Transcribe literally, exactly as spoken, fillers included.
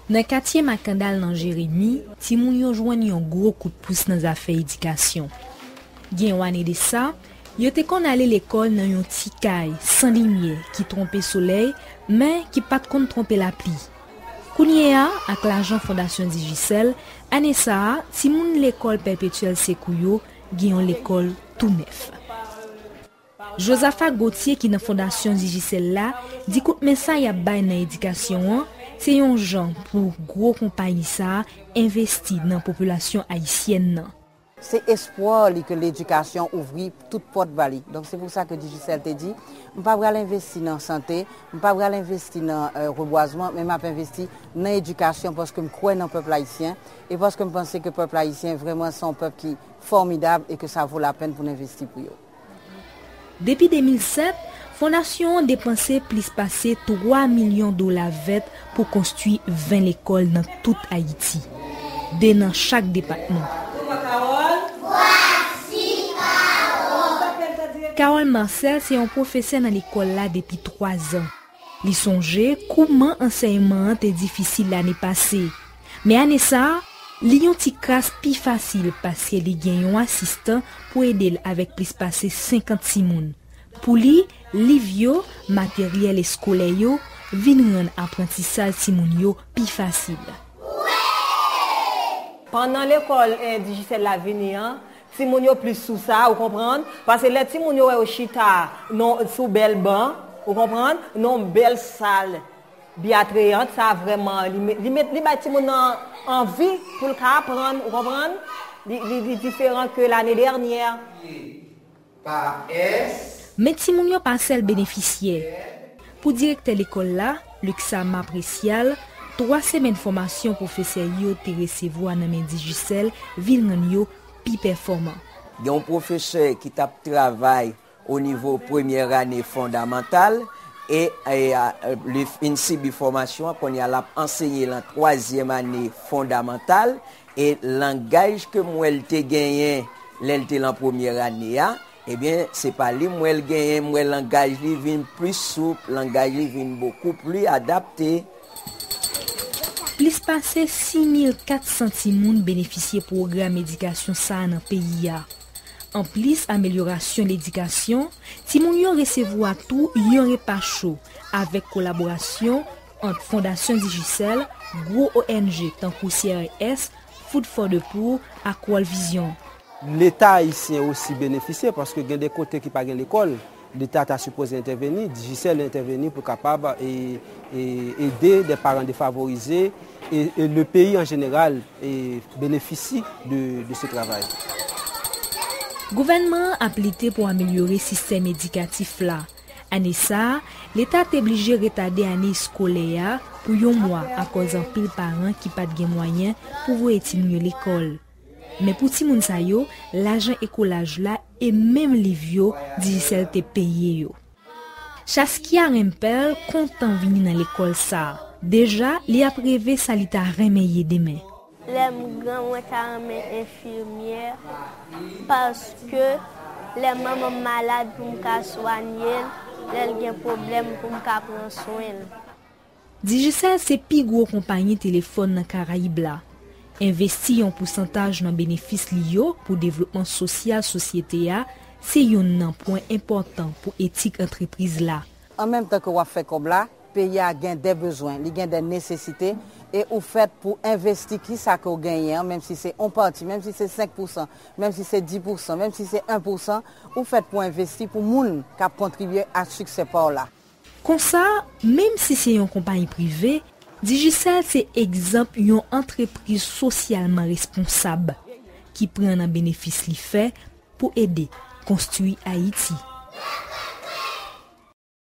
Nan katye Makandal nan Jeremi, timoun yo jwenn yon gwo kout pous nan zafè edikasyon. Gen yon ane de sa, yo te konn ale lekòl nan yon ti kay san limyè ki twonpe solèy, men ki pa t konn twonpe lapli. Kounye a, ak lajan Fondasyon Digicel, ane sa a, timoun lekòl Pèpetyèl Sekou yo gen yon lekòl tou nèf. Josaphat Gauthier ki nan Fondasyon Digicel la di kout men sa y ap bay nan edikasyon an se yon jan pou gwo konpayi sa a envesti nan popilasyon ayisyèn nan. Se espwa li ke ledikasyon ouvri tout pòt ba li. Donk se pou sa ke Digicel te di, m pa pral envesti nan sante, m pa pral envesti nan eh, rebwazman, men m ap envesti nan edikasyon paske m kwè nan pèp ayisyen e paske m panse ke pèp ayisyen vrèman se yon pèp ki fòmidab e ke sa vo lapenn pou n envesti pou yo. Depi de mil sèt, fondasyon an depanse plis pase twa milyon dola vèt pou konstwi ven lekòl nan tout Ayiti, de nan chak depatman. Carole Marcel se yon pwofesè nan lekòl la depi twa zan. Li sonje kouman ansèyman an te difisil lane pase. Men ane sa a, li yon ti kras pi fasil paske li gen yon asistan pou ede l avèk plis pase senkant timoun. Pou li, liv yo, materyèl eskolè yo, vin rann aprantisaj timoun yo pi fasil. Pandan lekòl eh, Digicel la vini an, timoun yo plis sou sa, ou konprann? Paske lè timoun yo wè yo chita non, sou bèl ban, ou konprann? Non bèl sal, byatreyant, sa vrèman, li, met, li, met, li bay timoun nan anvi pou l ka aprann, ou konprann? Li, li, li diferan ke lane dènyè. Men timoun yo pa sèl benefisyè. Pou direktè lekòl la, Luxama Precial, twa semèn fòmasyon pwofesè yo te resevwa nan men Digicel vin rann yo pi pèfòman. Gen yon pwofesè ki t ap travay o nivo premyè ane fondamantal e li fin sibi fòmasyon an, kounye a l ap ansenye lan twazyèm ane fondamantal e langaj ke m wè l te genyen lè l te lan premyè ane a, ebyen se pa li m wè l genyen, m wè langaj li vin pli soup, langaj li vin bokou pli adapte. Plis pase sis mil kat san timoun benefisye pwogram edikasyon sa a nan peyi a. Anplis amelyorasyon ledikasyon, timoun yo resevwa tou yon repa cho avèk kolaborasyon ant Fondasyon Digicel, gwo O N G tankou C R S, Food for the Poor ak World Vision. Leta ayisyen osi benefisye paske gen de kote ki pa gen lekòl. Leta ta sipoze entèveni, Digicel entèveni pou kapab ede de paran defavorize e le peyi an jeneral benefisye de se travay. Gouvènman an ap lite pou amelyore sistèm edikatif la. Ane sa a, Leta te blije retade ane eskolè a pou yon mwa akòz anpil paran ki pa t gen mwayen pou voye timoun yo lekòl. Men pou timoun sa yo, lajan ekolaj la e menm liv yo Digicel te peye yo. Chaskia Rempel kontan vini nan lekòl sa a. Deja, li ap reve sa li ta renmen ye demen. Lè m gran, mwen ta renmen enfimyè paske lè manman m malad pou m ka swanye l, lè l gen pwoblèm pou m ka pran swen l. Digicel se pi gwo konpayi telefòn nan Karayib la. Envesti yon pousantaj nan benefis li yo pou devlopman sosyal sosyete a se youn nan pwen enpòtan pou etik antrepriz la. An menm tan ke w ap fè kòb la, peyi a gen de bezwen, li gen de nesesite, e ou fèt pou envesti ki sa ke w genyen an, menm si se on pati, menm si se senk pousan, menm si se dis pousan, menm si se en pousan, ou fèt pou envesti pou moun k ap kontribye a siksè pa w la. Konsa, menm si se yon konpayi prive, Digicel se egzanp yon antrepriz sosyalman responsab ki pran nan benefis li fè pou ede konstwi Ayiti.